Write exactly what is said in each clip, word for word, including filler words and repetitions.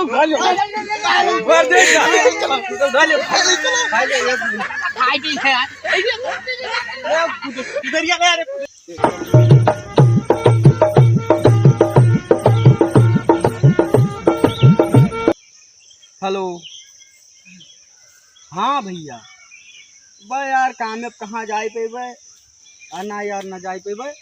मार दे। भाई, ठीक है यार। इधर ही आ यार। हेलो। हाँ भैया, बे यार, काम में कहाँ जाए पेबे? आ ना यार, ना जाए पेबे।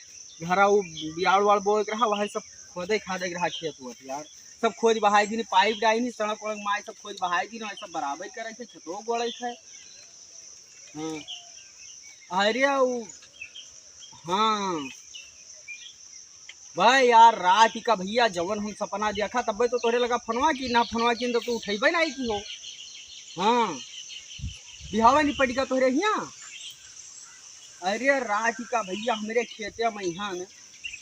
घरा उ बियाड़ वाड़ बोए के रहा, वही सब खोदे खादे के रहा खेत वेत यार। सब खोद बहाए दिन, पाइप डाइनी, सड़क वड़क माई सब खोद बहाए दिन, सब बराबर करे थे, खेतो गोड़े थे। हाँ। अरे उ, हाँ। भाई यार, रात का भैया जवन हम सपना देखा, तब्बे तो तोरे लगा फोनवा की, ना फोनवा की तो तू उठेबे नहीं की हो। हाँ, बिहावा नहीं पड़ी का तोरे हिया। अरे रात का भैया हमरे खेते में यहाँ न,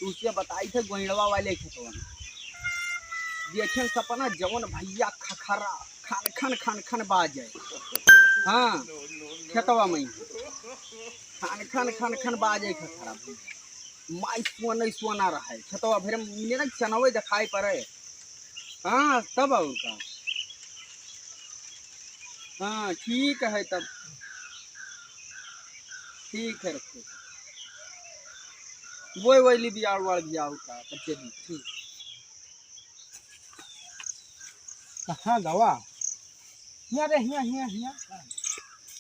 तू से बताई थे गोइड़वा वाले खेतवा में। देखे सपना जवन भैया खखरा, खन खन खन खन बाजे। हाँ, खेतवा में। खन खन खन खन बाजे खखरा। माई सोना ही सोना रहे। खेतवा भरे में मेरा चनवे दिखाई पड़े। हाँ, तब और का। हाँ, ठीक है तब। ठीक है, रखो। वही, वही ली बियाड़ वाड़ भी आओ का, तब चली, ठीक। कहाँ गवा? हियाँ रे, हियाँ, हियाँ, हियाँ।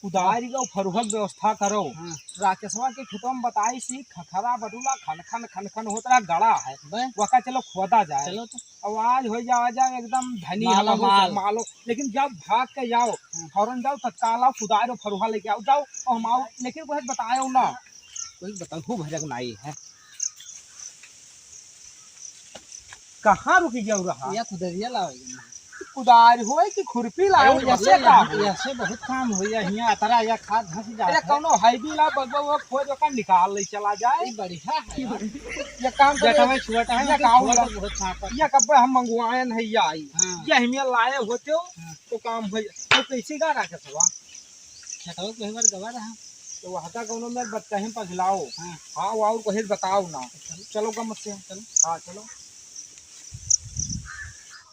कुदारी का फरुहल व्यवस्था करो। हाँ। राकेशवा के खेतवा में बताई सी, खखरा बटुला खन खन खन खन होत रहा, गड़ा है। बे। वका चलो खोदा जाए। चलो तो। आवाज हो जावा जाए एकदम धनी मालो हवा हो माल। सब मालो। लेकिन जब भाग के जाओ, हाँ। फौरन जाओ, तत्काल आओ, कुदारी और फरुहा लेके आओ, जाओ, और हम आओ। लेकिन वह बतायो ना। कोई बताओ, खूब भजक नाई है। कहाँ रुकी गया रहा? या कुदरिया लाओ। कुदार होए कि खुरपी लाओ, अरे, ऐसे भैया, का यहाँ, होए? यहाँ से बहुत काम होइया, हियाँ अतरा या खाद धंस जा अरे, है। कौनो हैवी ला, बगवा वो खोद ओका निकाल ले चला जाए। ये बढ़िया है यार। ये काम करे, जटा में छुअटा है, ये तो काम छोटा ला। बहुत सांप है। ये कब्बे हम मंगवाए नहीं आई। हाँ। ये हमें लाए होते हो, हाँ। तो काम हो जाए। तो कैसे गा रहा खेतवा? खेतवा के बार गवा रहा। तो वहका कौनो मेर बच्चा ही पगलाओ। हाँ। हाँ, वो और कहीं बताओ ना। चलो। चलो गम से। चलो। हाँ, चलो।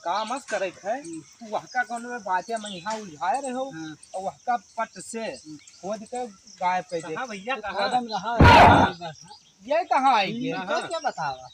का मत करे है, हम्म। तू वहका कौनो में बातें में यहाँ उलझाए रहे हो, हाँ। और वहका पट से हम्म। खोद के गायब कर दे। कहाँ भैया, तो कहाँ? खोदन रहा। हाँ। ये कहाँ आई ये? हम्म। तो क्या बतावा?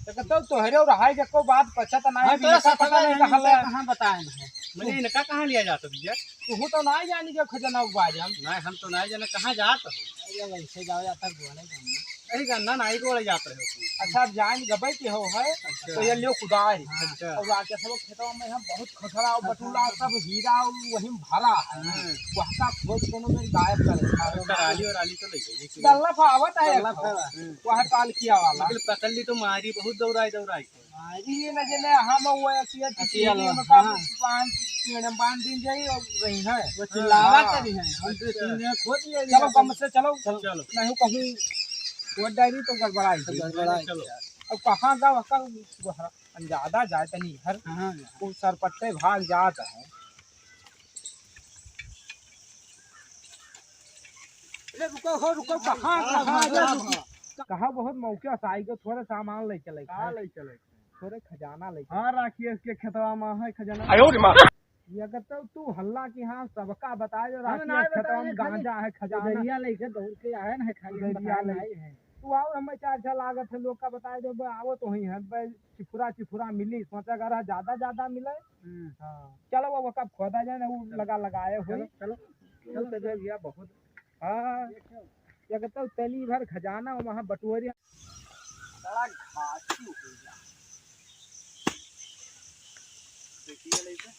तो कहता हूँ, तोहरे और हाय के को बात पछत ना हम है, तोरा इनका पता सफर नहीं नहीं कहाँ मिला, ले। कहाँ बताए ना है। मैंने इनका कहाँ लिया जाता भैया? तू तो ना जानी के खजाना बाज हम। नहीं, हम तो ना जाने कहाँ जात हो। अरे वैसे जाओ जाता गोले जाना। अरे गन्ना नहीं गोले जात रहे हो तुम। अच्छा, अब जान गबे के हो है, अच्छा। तो ये लियो कुदारी। अच्छा। और आके सब खेतवा में हम बहुत खसरा और बटुला सब हीरा और वही भरा है। हाँ। वहका खोद कोनो में गायब कर देता है। कराली और आली तो ले गई। गल्ला फावत है गल्ला एक। फावा। हम्म। वह काल किया वाला। लेकिन पकड़ ली तो मारी बहुत दौड़ाई दौड़ाई। मारी ये न जने हम वो ऐसी ऐसी अकेला, चीज़ में हाँ। बांध, पेड़ में बांध दिन जाई और रही है। वो चिल्लावा हाँ। करी है। हम तो अच्छा। तीन खोद लिए चलो, कम से चलो। चलो। चलो। नहीं कहूँ खोद डाली तो गड़बड़ाई। गड़बड़ाई। चलो। अब कहाँ का वहाँ का अंदाजा जाए तनी घर। हाँ। वो सरपट्टे भाग जात है। अरे रुको हो, रुको, कहाँ, हाँ, कहाँ, हाँ, अरे हाँ, रुको। हाँ। कहाँ बहुत मौके से आई गयो, थोड़े सामान ले चले। का ले चले? थोड़े खजाना ले चले। हाँ, राखी इसके खेतवा में है खजाना। आयो रे माँ। ये अगर तो तू हल्ला की हाँ सबका बता दो, हम राखी ना इसके खेतवा में बताए, खाली गांजा है, खजाना। उधरिया लेके दौड़ के आए ना, खाली हम उधरिया बताए ले। नहीं है। तू आओ, हमें चार छह लागत है, लोग का बताए दो, बे, आओ तो ही है, बे, चिफुरा, चिफुरा मिली, सोचा कर रहा, ज्यादा, ज्यादा मिले। हम्म। हाँ। चलो, वो कब खोदा जाए ना, वो चलो। लगा, लगाए हुए। चलो, चलो। चलो, तो भैया, बहुत। हाँ। ये तो तनी भर खजाना, वहाँ बटोरिया। बड़ा घाटी हो गया। देखिए, लेके।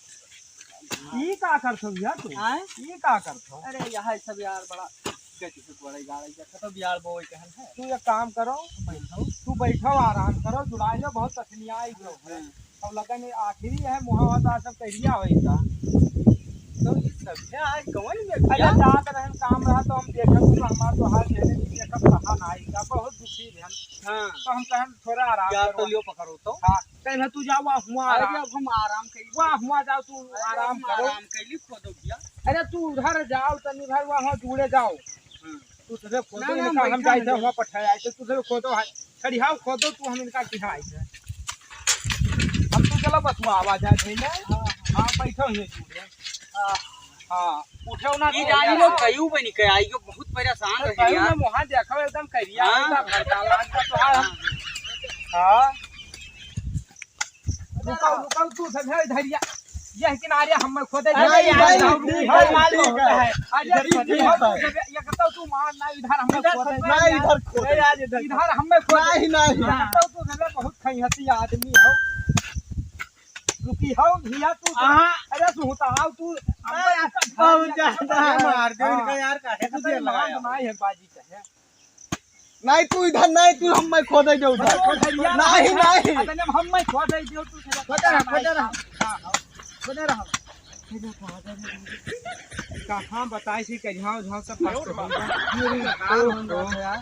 ई का करत हो यार तू? आय? ई का करत हो? अरे, यह सब यार बड़ा गति से गोड़े गाड़े देखा तो बियार बोए कहन है। तू एक काम करो, बैठो। तू बैठो, आराम करो, जुड़ाई लो, बहुत तसनिया आई गयो है। हाँ। अब लगन ये आखिरी है, मुहावा तो सब करिया होई का। तो ये सब है, आज कौन में अरे, क्या? जात रहन काम रहा तो हम देखब, तो हमार तो हाल है नहीं, देखब कहाँ ना आई का, बहुत दुखी है। हाँ। तो हम कहन थोड़ा आराम यार, करो। तो लियो पकड़ो तो। हाँ। पहले तू जाओ, वहाँ हुआ अरे, आराम। अब हम आराम कइली। वहाँ हुआ जाओ, तू अरे, आराम हम करो। आराम कइली, खोदो भैया। अरे, तू उधर जाओ, तनी उधर वहाँ जुड़े जाओ। हम्म। तू उधर खोदो, ना, ना, इनका हम बैठा जाए थे, नहीं। वहाँ पठाए आए थे, तू उधर खोदो, है। खड़ियाओ, खोदो, तू हम इनका किहाँ आए थे। हम तो चलो बस वो आवाज आ गई ना। हाँ। हाँ, बैठो ही तू रे। हाँ। हाँ, उठो ना ई तू जानी यार। लोग कयू बनी के आई, यो बहुत परेशान तो रहे कयू यार। में मुहा देखो, एकदम करिया, हाँ। एकदम भड़का लाग का तोहार। हाँ। रुको, रुको, तू सब है इधर या। यह किनारे हम में खोदे नहीं, जाओ, नहीं, जाओ, ठीक रुको, है, माल ठीक होता है। है। अरे, इधर ही खोदे ठीक जाओ, तू है। सब ये करता तू मार ना, इधर हम में इधर खोदे खोदे नहीं, जाओ। इधर खोदे। नहीं, आज इधर। इधर हम में खोदे। नहीं, नहीं। ये करता तू सब बहुत खैहसी आदमी हो। रुकी हो, भैया तू। हाँ। अरे, तू होता आओ तू। अरे, बहुत ज्यादा। अरे, मार दे इनका हाँ। यार, काहे तू ऐसा देर तो मान लगाया? बनाई है बाजी का है। नहीं, तू इधर नहीं, तू हम में खोदे दे उधर। खोदे दिया। नहीं, नहीं। अरे, हम में खोदे दे, तू खोदे रहा, खोदे रहा। हाँ, हाँ। खोदे रहा। कहाँ बताई सी, करिहाव झाव सब पास तो होई बा।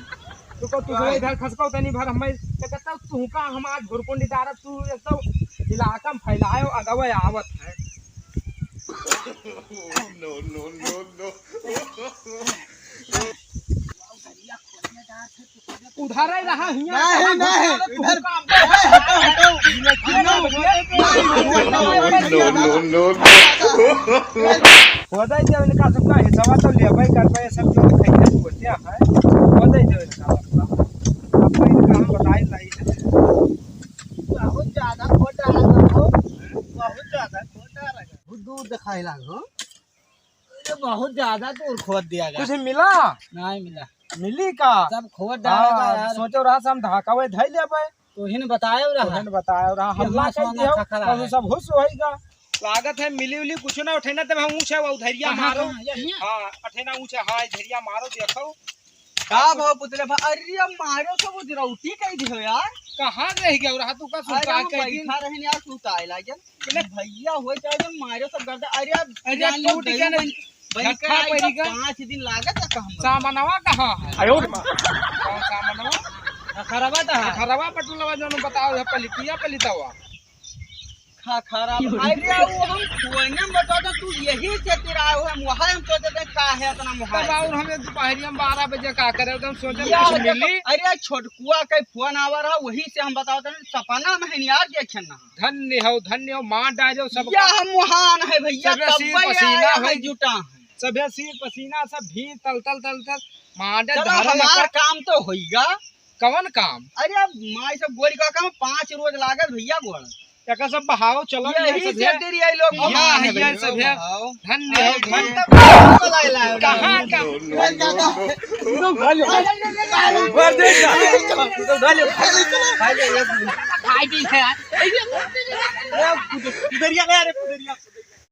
तू को तू इधर खसको तनी भर हमें, तो कहता तू का हम आज भुरकुंडी डारब, तू एकदम इलाका में फैलायो, अगवे आवत है। No, no, no, no। उधर ही रहा, हियाँ नहीं, रहा, नहीं, उधर इधर। काम नहीं, हटो, हटो। No, no, no, no। खोदे दे इनका सबका हिस्सा तो लेबे करबे, सब जो खैले होते हैं। खोदे दे इनका सबका। अब तो इनका हम बताए नहीं है। बहुत ज्यादा खोद डाला था वो। बहुत ज्यादा खोद डाला था। बहुत दूर दिखाई लाग हो। अरे बहुत ज्यादा दूर खोद दिया गया। कुछ मिला? नहीं मिला। मिली का? सब खोद डाला हाँ, यार। सोचो रहा से हम धाका वे धई लेबे। तोहिन बतायो रहा। तोहिन बतायो रहा। कि हल्ला हमार कर सोना दियो, खखरा बस है। सब हुस होइगा। लागत है मिली उली कुछ ना उठेना, तब हम ऊंचा वो धैर्या कहाँ, मारो। कहाँ? यहीं? हाँ, अठेना ऊंचा, हाँ, धैर्या मारो, देखो। का भाव पुतले भा-, अरे अब मारो सब उजरौटी कह दियो यार। कहाँ रह गया रहा तू का अरे सुता हम कह दिन? बैठा रहन यार, सुताए लागन। ले। भैया हो चाहे जो मारो सब गर्दा, अरे अब अरे जान लो टूट गया दही ना। बन, बन के झट्ठा आई तो पड़ी का? पाँच दिन लागत है कहम। सामनवा कहाँ है? आयो रे माँ। कौन सामनवा? खखरवा तो है। खखरवा पटुलवा जो बताओ है पलिटिया पलितवा। खखरा, अरे वो हम कोने में बता दो, तू यही से तेरा आयो है, वहाँ हम सोचे थे का है इतना तब मुहाल। और हमें दोपहरिया में बारह बजे का करे, एकदम सोचे या कुछ जब, मिली। अरे छोटकुआ के फोन आवा रहा, वही से हम बताओ थे, सपना में है यार देखे ना। धन्य हो, धन्य हो, मार डालो सबका। या हम महान है भैया, सभे तब सिर भैया पसीना आया है है। जुटा है। सभे सिर पसीना, सब भींज तल तल तल तल, मार डाल चलो, धारा हमार लेकर। काम तो होइगा। कवन काम? अरे अब माई सब गोरी का काम, पाँच रोज लागल भैया गोड़। एकर सब बहाओ, चलो, यही ये सब से है। तेरी आई लोग या महान है है, ये भैया। सब है। बहाओ। धन्य हो, अरे धन्य। मतलब कहाँ का? एकदम खा ले। एकदम खा ले। भाई ठीक है यार। ए, कुदरिया गया रे, कुदरिया।